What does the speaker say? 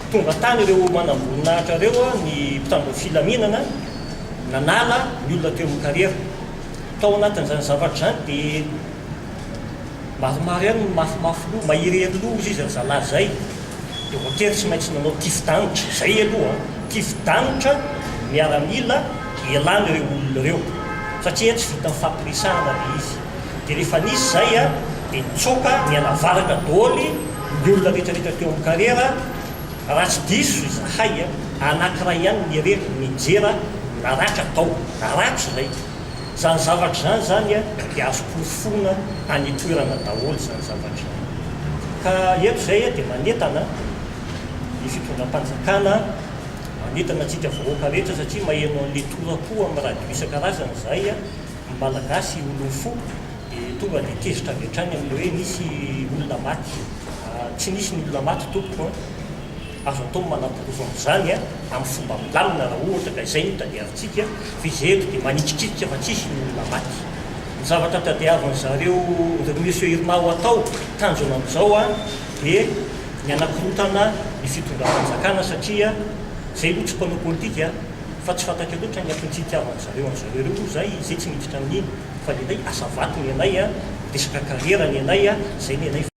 Tonga tany ireo manamboninahitra ireo, ny mpitandro ny filaminana, nanala ny olona teo amin'ny kariera. Tao anatin'izany zavatra izany dia maromaro ihany ny mafimafy loha, maherihery loha hozy izy ry zalahy izay, dia voatery tsy maintsy nanao tifi-danitra, izay aloha an, tifi-danitra miaramila hialana ireo olona ireo, satria tsy vitan'ny fampiresahana ilay izy. Dia rehefa nisy izay an, dia nitsoaka nianavaratra daholo ny olona rehetra rehetra teo amin'ny kariera, raha tsy diso izahay an, anankiray ihany ny irery nianjera naratra tao, naratra izay. Izany zavatra izany izany dia azo porofoina any an-toerana daholo izany zavatra izany. Ka eto izay dia manentana ny fitondram-panjakana, manentana antsika vahoaka rehetra satria maheno an'ilay tora-po amin'ny radio isan-karazany izahay, ny Malagasy olon'ny fo dia tonga dia tezitra avy hatrany amin'ilay hoe nisy olona maty. Tsy nisy ny olona maty tompoko an! Azo atao ny manaporofo an'izany amin'ny fomba milamina raha ohatra ka izay no tadiavintsika, fa izy eto dia manitrikitrika fa tsisy ny olona maty. Ny zavatra tadiavin zareo ry Monsieur Irma ho atao, tanjona amin'izao dia ny hanakorontana ny fitondram-panjakana satria izay aloha tsy mpanao politika fa tsy fantatra loatra ny antony tsy itiavan zareo an'zareo ireo moa izay, izay tsy miditra amin'iny fa ny anay asa vato ny anay, resaka carrière ny anay, izay ny anay.